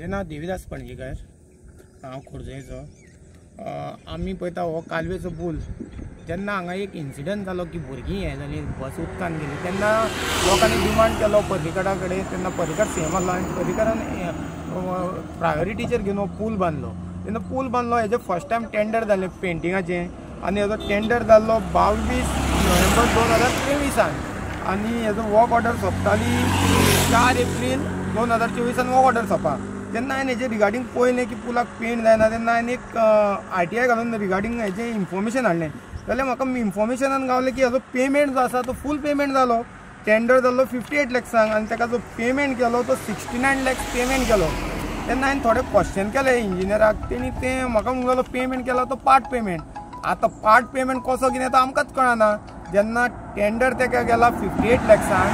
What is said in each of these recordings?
म्हाजें नांव देविदास पणजीकर, हांव खोर्जेचो. आमी पळयता हो कालवेचो पूल जेन्ना हांगा एक इन्सिडंट जालो की भुरगीं हें जालीं, बस उदकान गेली, तेन्ना लोकांनी डिमांड केलो पर्रीकारा कडेन. तेन्ना पर्रीकार सीएम आसलो आनी पर्रीकारान प्रायोरिटीचेर घेवन हो पूल बांदलो. तेन्ना पूल बांदलो, हेजें फर्स्ट टायम टेंडर जालें पेंटिंगाचें आनी हेजो टेंडर जाल्लो 22 नोव्हेंबर 2023 आनी हेजो वर्क ऑर्डर सोंपताली 4 एप्रील 2024 वर्क ऑर्डर सोंपा. तेन्ना हांवें हेजे रिगार्डींग पळयलें की पुलाक पेंट जायना, तेन्ना हांवें एक RTI घालून रिगार्डींग हेजें इन्फॉर्मेशन हाडलें. जाल्यार म्हाका इन्फॉर्मेशनान गावलें की हेजो पेमेंट जो आसा तो फूल पेमेंट जालो. टेंडर जाल्लो 58 लॅक्सांक आनी ताका जो पेमेंट केलो तो 69 लॅक्स पेमेंट केलो. तेन्ना हांवें थोडे क्वेश्चन केले इंजिनियराक, तेणी तें म्हाका म्हणूंक लागलो पेमेंट केला तो पार्ट पेमेंट. आतां पार्ट पेमेंट कसो कितें तो आमकांच कळना. जेन्ना टेंडर तेका गेला 58 लॅक्सांक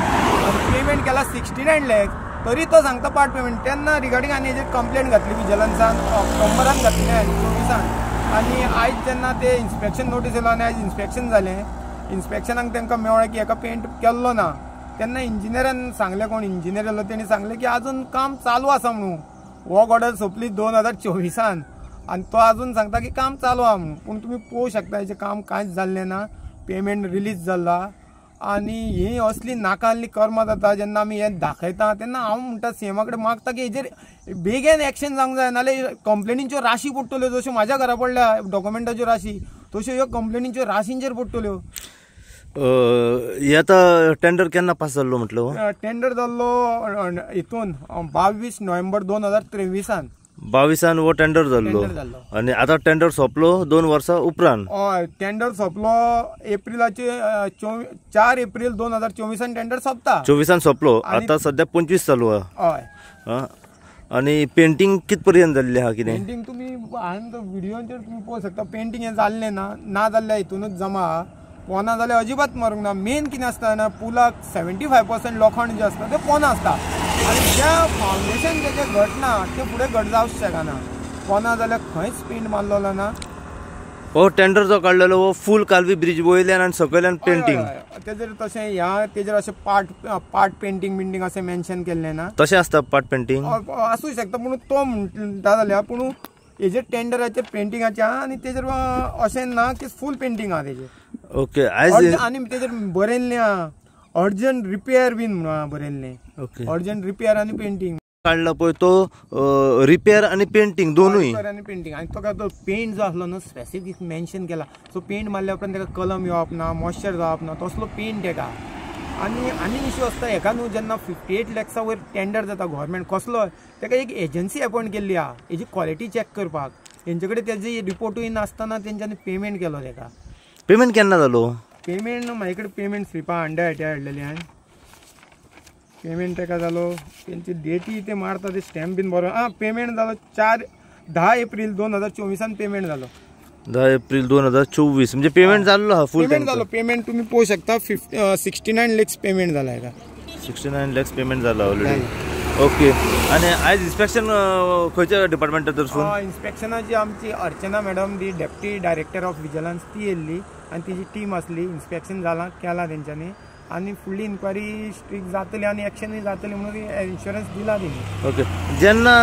आनी पेमेंट केला 69 लॅक्स, तरी तो सांगता पार्ट पेमेंट. तेन्ना रिगार्डींग आनी हेजेर कंप्लेन घातली विजलन्सान, ऑक्टोबरान घातली हांवें 24 आनी आयज जेन्ना ते इन्स्पेक्शन नोटीस येयलो आनी आयज इन्स्पेक्शन जालें. इन्स्पेक्शनाक तांकां मेळ्ळें की हेका पेंट केल्लो ना. तेन्ना इंजिनियरान सांगलें, कोण इंजिनियर येयलो तेणी सांगलें की आजून काम चालू आसा म्हणून. वर्क ऑर्डर सोंपली 2024 आनी तो आजून सांगता की काम चालू आहा म्हणून. पूण तुमी पळोवंक शकता हेजें काम कांयच जाल्लें ना, पेमेंट रिलीज जाला आनी ही असली नाका कर्मां जाता. जेन्ना आमी हें दाखयता तेन्ना हांव म्हणटा सीएमा कडेन मागता की हेजेर बेगीन एक्शन जावंक जाय, नाल्यार कंप्लेनींच्यो राशी पडटल्यो. जश्यो म्हाज्या घरा पडल्या डॉक्युमेंटाच्यो राशी, तश्यो ह्यो कंप्लेनींच्यो राशींचेर पडटल्यो. हे आतां टेंडर केन्ना पास जाल्लो म्हटलो? टेंडर जाल्लो हितून 22 नोव्हेंबर 2023 22 हो टेंडर जाल्लो आनी आतां टेंडर सोंपलो 2 वर्सां उपरांत. हय, टेंडर सोंपलो एप्रिलाचे 4 एप्रील 2024 टेंडर सोंपता. 24 सोंपलो, आतां सद्या 25 चालू आहा. हय. आनी पेंटींग कित पर्यंत जाल्लें आहा कितें? पेंटींग तुमी व्हिडियोचेर तुमी पळोवंक शकता. पेंटींग हें जाल्लें ना, ना जाल्ल्या हितूनच जमा आहा. पोना जाल्यार अजिबात मारूंक ना. मेन कितें आसता ना, पुलाक 75% लोखण जें आसता तें पोना आसता आनी ज्या फावंडेशन जें घट ना तें फुडें घट जावंक शकना. पोना जाल्यार खंयच पेंट मारलेलो ना. हो टेंडर जो काडलेलो हो फूल कालवी ब्रिज वयल्यान आनी सकयल्यान पेंटींग तेजेर तशें ह्या तेजेर अशें पार्ट पेंटींग बिंटींग अशें मेन्शन केल्लें ना. तशें आसता पार्ट पेंटींग आसूं शकता, पूण तो म्हणटा जाल्यार पूण हेजेर टेंडराचेर पेंटिंगाचें आहा आनी तेजेर अशें ना की फूल पेंटींग आहा तेजेर. ओके. आयज आनी तेजेर बरयल्लें आहा अर्जंट रिपेयर बीन म्हणून बरयल्लें. ओके, अर्जंट रिपेयर आनी पेंटींग काडला पळय तो रिपेयर आनी पेंटींग दोनूय. रिपेयर आनी पेंटींग आनी तो तो पेंट जो आसलो न्हू स्पेसिफीक मेन्शन केला. सो पेंट मारल्या उपरांत ताका कलम येवप ना, मॉइश्चर जावप ना, तसलो पेंट तेका. आनी आनी इशू आसता हेका न्हू, जेन्ना 58 लॅक्सा वयर टेंडर जाता गव्हर्मेंट कसलो, ताका एक एजन्सी अपॉयंट केल्ली आहा हेजी क्वॉलिटी चॅक करपाक. तेंचे कडेन तेजी रिपोर्टूय नासतना तेंच्यांनी पेमेंट केलो तेका. पेमेंट केन्ना जालो? पेमेंट म्हाजे कडेन पेमेंट स्लिपां अंडर आयटीआय हाडलेली हांवें. पेमेंट तेका जालो, तेंची डेटी ते मारता ते स्टॅम्प बीन बरो. आं, पेमेंट जालो 10 एप्रील 2024 पेमेंट जालो. 10 एप्रील 2024 म्हणजे पेमेंट जाल्लो हा फूल पेमेंट जालो. पेमेंट तुमी पळोवंक शकता 69 लॅक्स पेमेंट जाला हेका. 69 लॅक्स पेमेंट जाला ऑलरेडी. ओके. आनी आयज इन्स्पेक्शन खंयच्या डिपार्टमेंटा तरसून? इन्स्पेक्शनाची आमची Archana madam, the deputy director of vigilance, ती येयल्ली आनी तिजी टीम आसली. इन्स्पेक्शन जालां केलां तेंच्यांनी आनी फुडली इन्क्वायरी स्ट्रिक्ट जातली आनी एक्शनूय जातली म्हणून इन्शुरन्स दिला तेणी. ओके. जेन्ना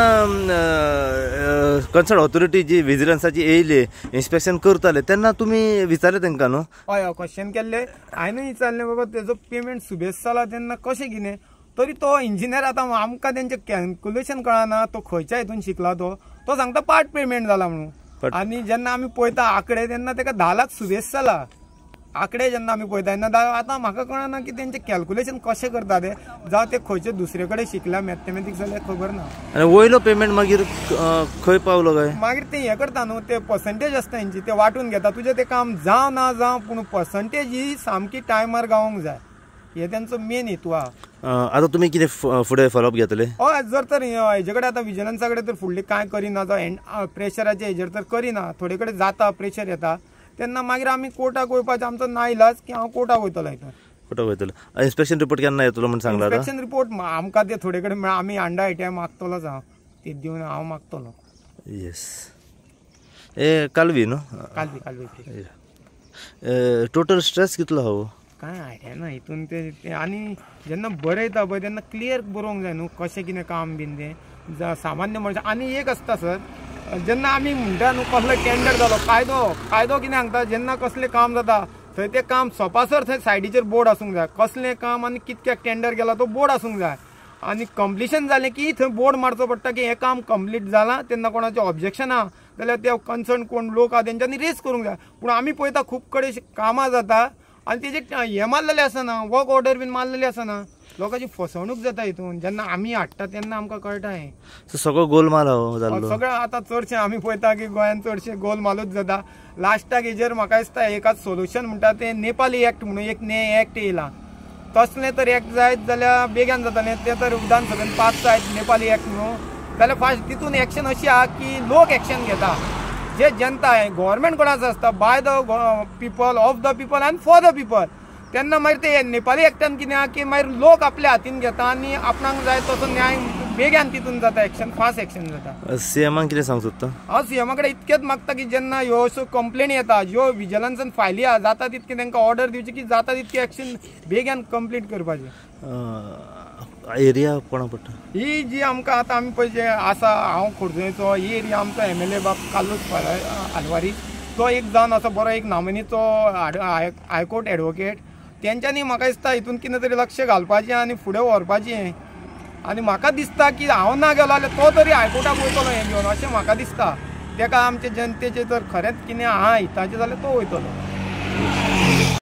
कन्सर्न ऑथॉरिटी जी विजिलन्साची येयली इन्स्पेक्शन करताले तेन्ना तुमी विचारले तेंकां न्हू? हय हय, क्वेश्चन केल्ले. हांवें विचारलें बाबा तेजो पेमेंट सुबेज जाला तेन्ना कशें कितें, तरी तो इंजिनियर आतां आमकां तेंचें कॅल्कुलेशन कळना, तो खंयच्या हितून शिकला तो, तो सांगता पार्ट पेमेंट जाला म्हणून. आनी जेन्ना आमी पळयता आंकडे तेन्ना तेका 10 लाख सुबेज जाला. आंकडे जेन्ना आमी पळयता तेन्ना आतां म्हाका कळना की तेंचें कॅल्कुलेशन कशें करता ते, जावं ते खंयचे दुसरे कडेन शिकला मॅथमॅटिक्स जाल्यार खबर ना. आनी वयलो पेमेंट मागीर खंय पावलो काय? मागीर ते हें करता न्हू, ते पर्संटेज आसता तेंची, ते वांटून घेता. तुजें तें काम जावं ना जावं पूण पर्संटेज ही सामकी टायमार गावोंक जाय, हे तेंचो मेन हेतू आहा. आतां तुमी कितें फुडें फॉलोअप घेतले? हय, जर तर हेजे कडेन आतां विजिलन्सा कडेन तर फुडली कांय करिना, जावं प्रेशराचे हेजेर तर करिना, थोडे कडेन जाता प्रेशर येता, तेन्ना मागीर आमी कोर्टाक वयपाचें आमचो ना इलाज की हांव कोर्टाक वयतलो. हितून कोर्टाक वयतलो. इन्स्पेक्शन रिपोर्ट केन्ना येतलो म्हूण सांगला? इन्स्पेक्शन रिपोर्ट आमकां ते थोडे कडेन आमी अंडर आयटीआय मागतलोच हांव, ती दिवन हांव मागतलो. येस. ए कालवी न्हू? कालवी, कालवी. टोटल स्ट्रेस कितलो आहा हो? कांय आयडिया ना हितून ते. आनी जेन्ना बरयता पळय तेन्ना क्लियर बरोवंक जाय न्हू कशें कितें काम बीन तें. सामान्य मनशां. आनी एक आसता सर, जेन्ना आमी म्हणटा न्हू कसलो टेंडर जालो, कायदो कायदो कितें सांगता, जेन्ना कसलें काम जाता थंय तें काम सोपासर थंय सायडीचेर बोर्ड आसूंक जाय, कसलें काम आनी कितक्याक टेंडर गेला तो बोर्ड आसूंक जाय. आनी कंप्लिशन जालें की थंय बोर्ड मारचो पडटा की हें काम कंप्लीट जालां, तेन्ना कोणाचें ऑब्जेक्शन आहा जाल्यार ते कन्सर्न कोण लोक आहा तेंच्यांनी रेज करूंक जाय. पूण आमी पळयता खूब कडेन कामां जाता आनी तेजे हें मारलेलें आसना, वर्क ऑर्डर बीन मारलेलें आसना, लोकांची फसवणूक जाता हितून. जेन्ना आमी हाडटा तेन्ना आमकां कळटा हें सगळो गोलमाल जाल्लो. सगळें आतां चडशें आमी पळयता की गोंयांत चडशें गोलमालूच जाता. लास्टाक हेजेर म्हाका दिसता एकाच सोल्युशन म्हणटा तें नेपाली एक्ट म्हणून एक ने एक्ट येयला, तसलें तर एक्ट जायत जाल्यार बेगान जातालें. तें तर विधानसभेन पास जायत नेपाली एक्ट म्हणून जाल्यार फास्ट तितून एक्शन अशी आहा की लोक एक्शन घेता, जे जनता गव्हर्मेंट कोणाचो आसता, by the people, of the people आनी फॉर the people. तेन्ना मागीर ते नेपाली एक्टान कितें आहा की मागीर लोक आपल्या हातीन घेता आनी आपणाक जाय तसो न्याय बेगान तितून जाता, एक्शन फास्ट एक्शन जाता. सीएमाक कितें सांगूंक सोदता? हांव सीएमा कडेन इतकेंच मागता की जेन्ना ह्यो अश्यो कंप्लेनी येता, ज्यो विजिलन्सान फायली आहा, जाता तितकी तांकां ऑर्डर दिवची की जाता तितकी एक्शन बेगान कंप्लीट करपाची. एरिया कोणाक पडटा ही जी आमकां आतां आमी पळय जे आसा, हांव खोर्जुवेचो, ही एरिया आमचो MLA बाब कार्लूस आल्वारीस, तो एक जावन आसा बरो एक नामनेचो हायकोर्ट एडवोकेट. तेंच्यांनी म्हाका दिसता हितून कितें तरी लक्ष घालपाचें आनी फुडें व्हरपाचें. आनी म्हाका दिसता की हांव ना गेलो जाल्यार तो तरी हायकोर्टाक वयतलो हें घेवन, अशें म्हाका दिसता. तेका आमचे जनतेचें जर खरेंच कितें आहा हिताचें जाल्यार तो वयतलो.